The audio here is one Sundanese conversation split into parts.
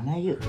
Mana yuk?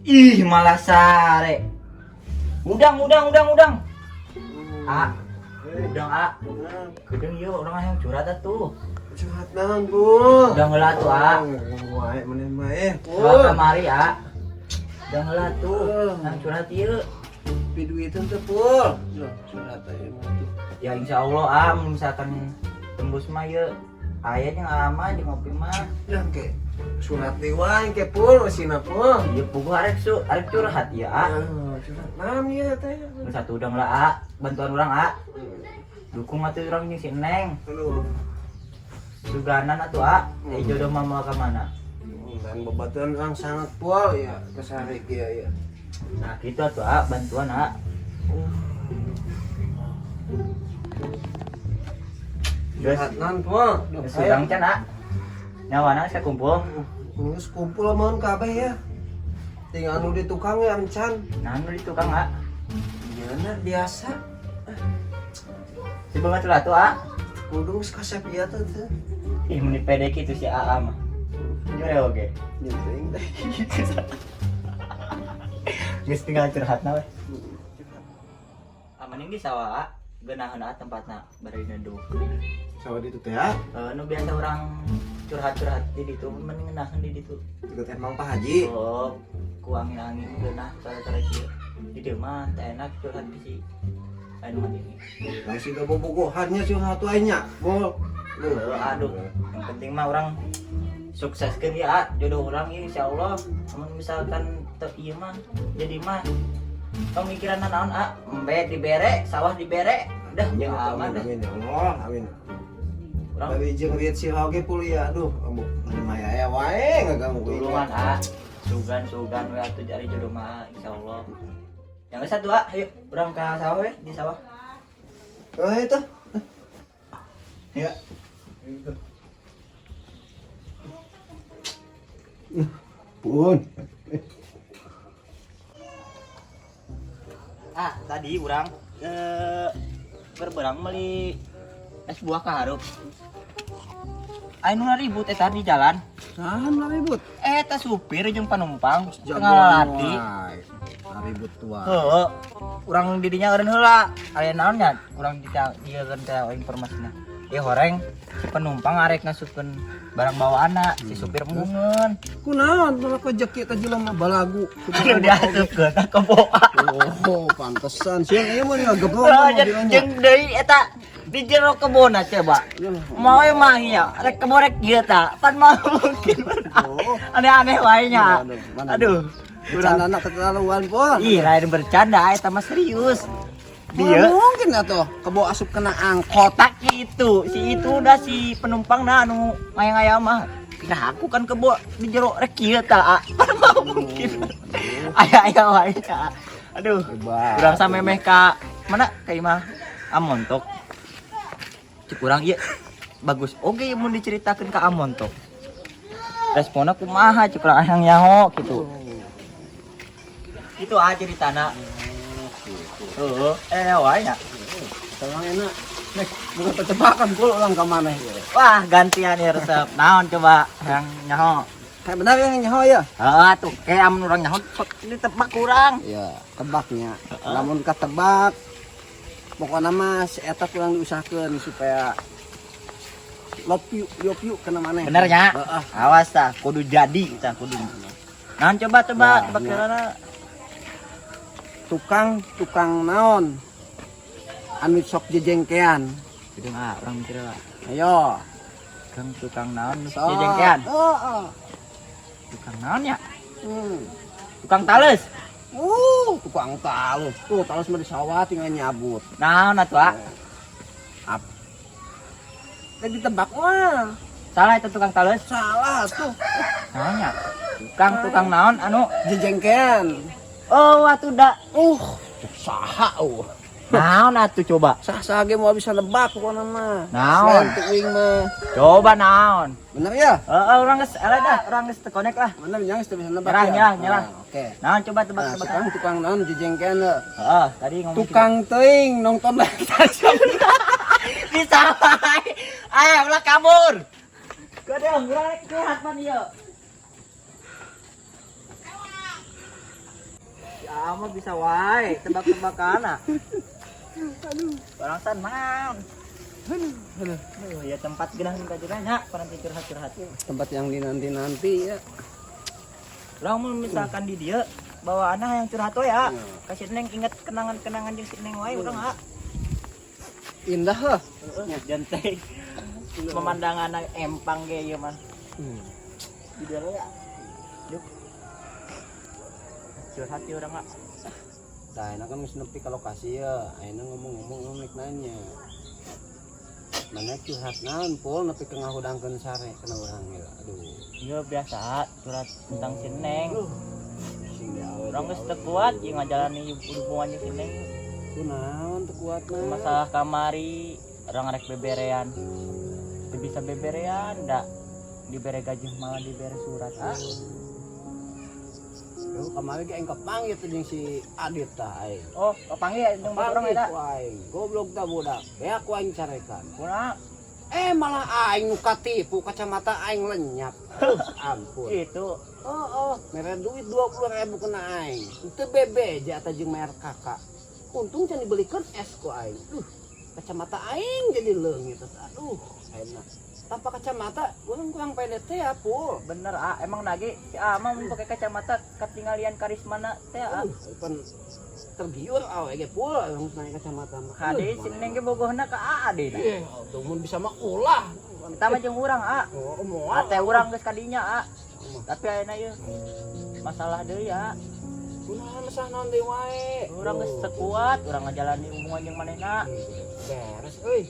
Ih, malah sare. Udang, udang, udang, udang. Ah, udang, ah. Gedeng yuk, urang yang curhat atuh. Curhat naon, Bu? Udang heula tuh, ah. Wae maneh mah eh. Soal kamari, ah. Udang heula tuh, yang curhat ieu. Pi duiteun teh, Pul. Duh, curhat aya mah tuh. Ya insya Allah, ah, mun misalkan tembus mah ieu aya jeung aman di ngopi mah. Ya ke surat deui wae ke Pul, eusina Pul. Ieu puguh arek su, arek curhat ya, ah. Ah, curhat naon ieu teh? Nu satu udang lah, ah. Bantuan urang, ah. Dukung atuh urang jeung si Neng. Aduh. Suganan atuh, ah. Eh jodoh mah moal ka mana? Dan babaturan urang sangat Pul ya kesare kieu ya. Nah, gitu atuh, ah, bantuan, ah. Curhat naon, Pul? Duh, Geus udang can, ah. Nyawana saya kumpul. Geus kumpul mohon kabeh ya. Tinggal anu di tukang ya encan. Nah, nu di tukang, ah. Iya nah biasa. Si banget lah tuh, ah. Kudu geus kasep ieu teh teh. Ih, mun pede kitu si AA mah. Jure oge. Nyenteng teh. Geus tinggal curhat na we. Ah, mending di sawah, ah. Geunaheun ah tempatna bari neduh. Sawah ditu teh ya. Eh, nu biasa orang curhat-curhat di ditu mending ngeunaheun di ditu. Juga teh Mang Pak Haji. Oh, ku angin-angin geunah sore-sore kieu. Di dieu mah teu enak curhat di si anu mah ini. Langsung ke bobogohannya curhat wae nya. Bol. Heuh, aduh, yang penting mah orang sukseskeun ya, ah. Jodoh orang ya insyaallah. Mun misalkan teu ieu mah jadi mah pemikiran naon, ah, embe dibere, sawah dibere, dah Amin, aman dah. amin, ya Allah, amin. Urang Bari jeung liat si oge pul ya, aduh, amuk mah aya wae ngaganggu tulungan, ah. Sugan-sugan we atuh cari jodoh mah insyaallah. Yang satu, ah, ayo urang ka sawah we, di sawah. Oh, itu. Ya. Pun. Ah, tadi urang berberang beli es buah ka hareup. Aya nu ribut eta di jalan. Saha nu ribut? Eta supir jeung penumpang tengah lalati. Ribut tua. Heuh. Urang di dinya eureun heula. Aya naon nya? Urang di dieu teh informasina. Ieu horeng si penumpang arek ngasupkeun barang bawaanna, si supir embungeun. Kunaon malah kejeki teh jelema balagu. Anu diasupkeun ka keboa. Oh, pantesan sieun ieu mah ngageblok Oh, jeung deui eta di jero kebonna coba. Mau mah ya, rek kebo rek ieu ta. Pan mau mungkin. Oh. Aneh-aneh wae nya. Aduh. Bercanda anak keterlaluan, Pol. Ih, lain bercanda eta mah serius. Dia Dia mungkin atuh kebo asup kena angkot. Tak gitu. Si itu udah si penumpang nah anu ngayang-ngayang mah. Nah, aku kan kebo di jero rek kieu ta. Pan mau mungkin. Aya-aya wae ta. Aduh. Hebat. Urang samemeh ka mana ka imah Amontok. Cek urang ieu bagus oge mun diceritakeun ka Amontok. Responna kumaha cek urang hayang nyaho gitu. Itu ah ceritana. Heeh, wae nya. Tolong enak. Nek, bukan tetebakan pul ulang ka maneh ieu. Wah, gantian ya resep. Naon coba yang nyaho? Kayak benar yang nyaho ya? Heeh, tuh kayak amun urang nyaho sok ditebak kurang. Iya, tebaknya. Lamun katebak pokoknya mah si eta kurang diusahakeun supaya love you, love you kena maneh. Bener nya? Heeh. Awas tah, kudu jadi tah kudu. Naon coba tebak, Nah, tebak iya. heula. Tukang, tukang naon? Anu sok jejengkean. Gitu ah, urang mikir lah. Ayo. Tukang tukang naon nu Sok. jejengkean? Heeh. Tukang naon ya? Tukang tales. Tukang talus. Tuh, talus mah di sawah tinggal nyabut. Naon atuh, ah? Ap. Tadi ditebak mah. Salah itu tukang talus. Salah tuh. Naon ya? Tukang tukang naon anu jejengkean. Oh, atuh da. Saha Naon atuh coba? Sah-sah ge moal bisa nebak pokona mah. Naon? Selain teu uing mah. Coba naon? Bener ya? Heeh, urang geus eleh dah, urang geus teu konek lah. Bener nya geus teu bisa nebak. Nyerah, ya? nyerah, nyerah. Nah, oke. Naon coba Nah, tebak-tebak. sekarang tukang naon jejengkean heuh. Heeh, tadi ngomong Tukang teuing nonton layar tancap. Bisa wae. Ayo ulah kabur. Kadang urang rek curhat pan ieu. Ya mah bisa wae tebak-tebakan ah. Aduh. Orang san naon. Aduh, aduh. Aduh, ya tempat genah minta juga nya paranti curhat-curhat. Tempat yang dinanti-nanti ya. Urang mun misalkan di dieu bawa anak yang curhat we ya. Kasih Neng inget kenangan-kenangan jeung si Neng wae urang ah. Indah heuh. Heeh, jantai pemandangan empang ge ieu mah. Di dieu ya. Duh. Curhat ieu urang ah. Tah, enak kan geus nepi ka lokasi ya. Ayeuna ngomong-ngomong rek nanya. Mana curhat naon pol nepi ka ngahudangkeun sare kana urang ya. Aduh. Iya biasa curhat tentang si Neng. Sing diawe. Urang geus teu kuat ieu ngajalani hubungan jeung si Neng. Kunaon teu kuat mah? Masalah kamari urang rek beberean. Teu bisa beberean da dibere gaji malah dibere surat ah. Yo kamari ge aing kapanggih teh jeung si Adit tah aing. Oh, kapanggih jeung batur urang eta. Ku aing. Goblok tah budak. Beak ku aing carekan. Kunaon? Eh malah aing nu katipu, kacamata aing lenyap. Ampun. Gitu. Oh, mere duit 20.000 kena aing. Teu bebeja eta jeung mayar kakak. Untung can dibelikeun es ku aing. Duh, kacamata aing jadi leungit. Aduh, enak. Tanpa kacamata, urang kurang pede teh ya, Pul. Bener ah, emang nage si Ama mun pakai kacamata ketinggalian karismana teh ah. Pan tergiur awe ge Pul, langsung naik kacamata mah. Kade si Neng ge bogohna ka Aa deh. Eh, tuh mun bisa mah ulah. Kita mah jeung urang ah. Oh, moal. Ate urang geus kadinya ah. Tapi ayeuna ieu masalah deui ya. Kunaon masalah naon deui wae. Urang geus teu kuat, urang ngajalani hubungan jeung manehna. Beres euy.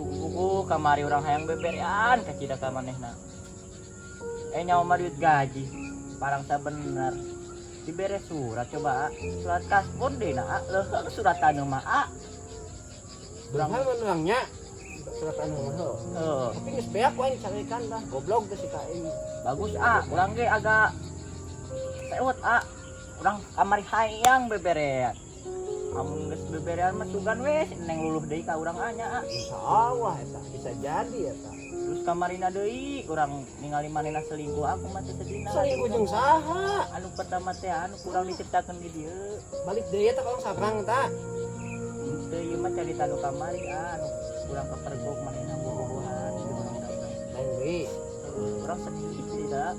Buku-buku kamari urang hayang beberean kacida ka manehna. Eh nyawa mah duit gaji. Parang bener. Dibere surat coba, ah. Surat kasbon deh nah, leuheung surat anu mah ah. Urang mah urangnya surat anu mah heuh. Heuh. Tapi geus beak ku aing carekan dah. Goblok teh si ka aing. Bagus ah, urang ge agak sewot ah. Urang kamari hayang beberean. Amun geus beberean mah sugan we si Neng luluh deui ka urang anya ah. Insyaallah eta bisa jadi eta. Terus kamarina deui urang ningali manehna selingkuh aku mah teu sedihna. Selingkuh jeung saha? Anu pertama teh anu kurang diceritakeun di dieu. Balik deui eta ka urang sabrang eta. Teu ieu mah carita nu kamari ah, anu kurang kepergok manehna bobogohan jeung urang sabrang. Lain deui. Urang sedih tidak.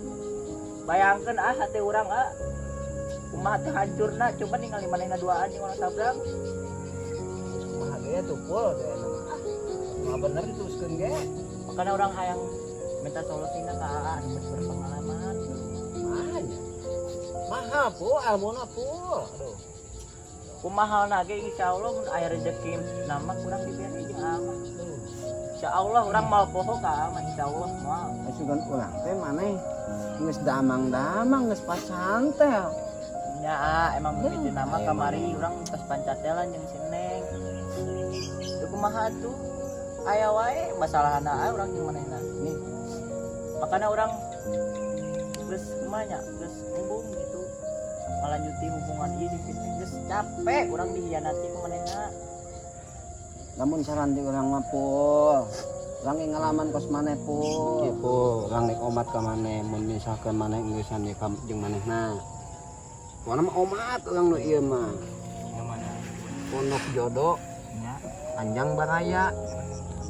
Bayangkeun ah hati urang ah. Kumaha teh hancurna coba ningali manehna duaan jeung urang sabrang. Geus kumaha deui atuh Pul teh eta mah. Ah, mah bener diteruskeun ge. Makanya urang hayang minta solusina ka Aa anu geus berpengalaman. Mahanya. Mahal Pul, ilmuna Pul. Aduh. Kumaha ge insyaallah mun aya rezeki nama kurang dibere jeung Aa mah. Insyaallah urang moal poho ka Aa mah insyaallah moal. Sugan urang teh maneh geus damang-damang geus pacantel. Nya ah, emang begitu nama kamari urang tos pancatelan jeung si Neng. Teu kumaha tuh? Aya wae masalahna ah urang jeung manehna. Nih, Makanya urang geus kumaha nya, geus embung gitu. Ngalanjuti hubungan ieu jeung si Neng geus capek urang dihianati ku manehna. Lamun saran ti urang mah Pul. Urang ge ngalaman kos maneh Pul. Kieu Pul, urang rek omat ka maneh mun misalkeun maneh engeusan ye ka jeung manehna. Pokona mah omat urang nu ieu mah. Gimana? Pondok jodoh Nya. panjang baraya.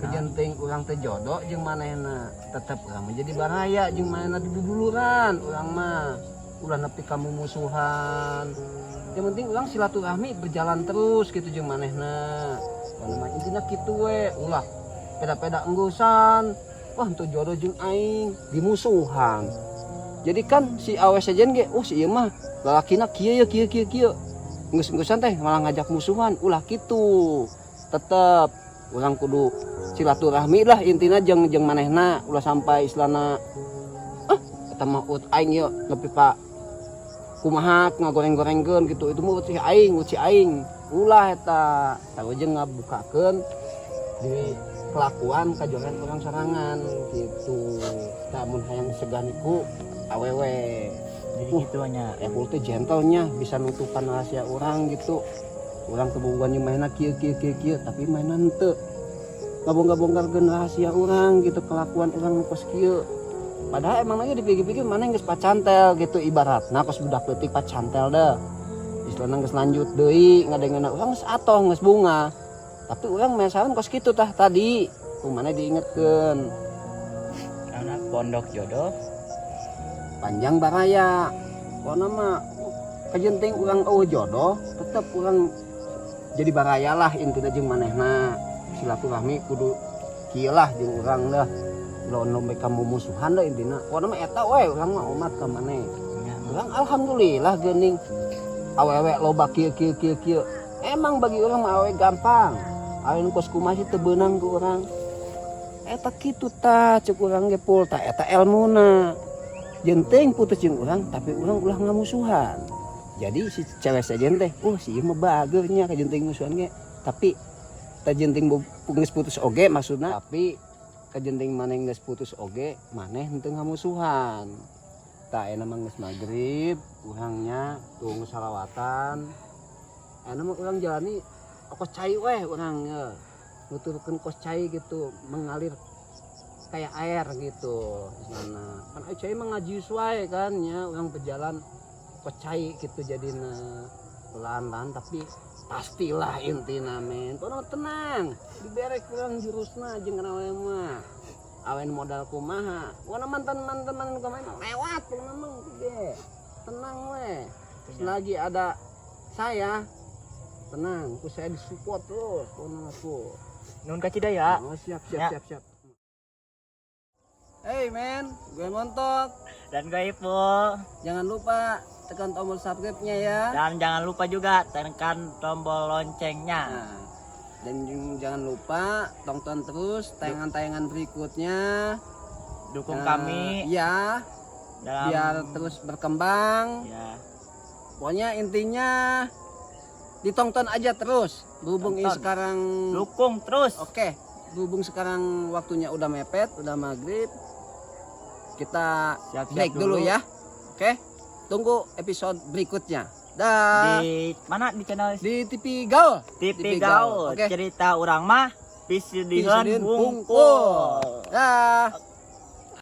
Kejenting urang teh jodoh jeung manehna. Tetep urang mah jadi baraya jeung manehna duduluran urang mah. Ulah nepi ka mumusuhan. Yang penting urang silaturahmi berjalan terus gitu jeung manehna. Pokona mah intina kitu we, ulah peda-peda enggusan. Wah, henteu jodoh jeung aing dimusuhan. Jadi kan si awe sejen ge, oh si ieu mah lalakina kieu ya kieu kieu kieu. Enggeus-enggusan teh malah ngajak musuhan, ulah kitu. Tetep urang kudu silaturahmi lah intina jeung jeung manehna, ulah sampai istilahna ah eta mah ut aing yeuh nepi pa kumaha ngagoreng-gorengkeun gitu. Itu mah ut si aing, ut si aing. Ulah eta sarua ngabukakeun di kelakuan kajoran urang sorangan gitu. Tah mun hayang disegani ku awewe. Jadi gitu nya. Epul teh gentlenya bisa nutupan rahasia orang gitu. Urang kebobogan jeung mainna kieu kieu kieu kieu tapi mainna henteu. Ngabongkar-bongkarkeun rahasia urang gitu, kelakuan urang nu kos kieu. Padahal emang lagi dipikir-pikir mana geus pacantel gitu, ibaratna kos budak leutik pacantel dah. Istilahna geus lanjut deui ngadengena urang geus atoh, geus bunga. Tapi urang mesaran kos kitu tah tadi. Ku maneh diingetkeun. Karena pondok jodoh panjang baraya. Pokona mah kajeun teuing urang euweuh jodoh, tetep urang jadi baraya lah intina jeung manehna. Silaturahmi kudu kieu lah jeung urang dah. Lawan lombe kamu musuhan dah intina. Pokona mah eta we urang mah omat ka maneh. Ya. Urang alhamdulillah geuning awewe loba kieu kieu kieu kieu. Emang bagi urang mah awewe gampang. Awewe nu kos kumaha sih teu beunang ku urang. Eta kitu tah ceuk urang ge, Pul, tah eta elmuna. Jeung teuing putus jeung urang, tapi urang ulah ngamusuhan. Jadi si cewek sejen teh, oh si ieu mah bager nya kajeun teuing musuhan ge. Tapi kajeun teuing geus putus oge maksudna. Tapi kajeun teuing maneh geus putus oge, maneh henteu ngamusuhan. Tah, ayeuna mah geus magrib, urangnya tunggu salawatan. Ayeuna mah urang jalani kos cai weh urang ye. Nuturkeun kos cai gitu, mengalir kayak air gitu istilahna. Kan ai cai mah ngaji wae kan nya, urang berjalan kos cai gitu jadina pelan-pelan tapi pastilah intina, men. Pokona tenang, dibere kurang jurusna jeung kana we mah. Awen modal kumaha. Pokona mantan-mantan mantan kumaha mah lewat pokona mah ge. Tenang we. Selagi ada saya tenang, ku saya disupport terus pokona aku. Nuhun kacida ya. Oh, siap siap Ya. Siap siap. Hey men, gue Montok. Dan gue Ipul. Jangan lupa tekan tombol subscribe-nya ya. Dan jangan lupa juga tekan tombol loncengnya. Nah, dan jangan lupa tonton terus tayangan-tayangan berikutnya. Dukung Nah, kami ya, dalam biar terus berkembang. Ya. Pokoknya intinya ditonton aja terus. Berhubung ini Tonton. sekarang Dukung terus. Oke, berhubung sekarang waktunya udah mepet, udah maghrib. Kita Siap-siap break dulu ya. Oke, tunggu episode berikutnya. Dah. Di mana, di channel Di TV Gaul. TV Gaul. Oke. Cerita urang mah piseudiheun Piseudiheun hungkul. Dah. Oke.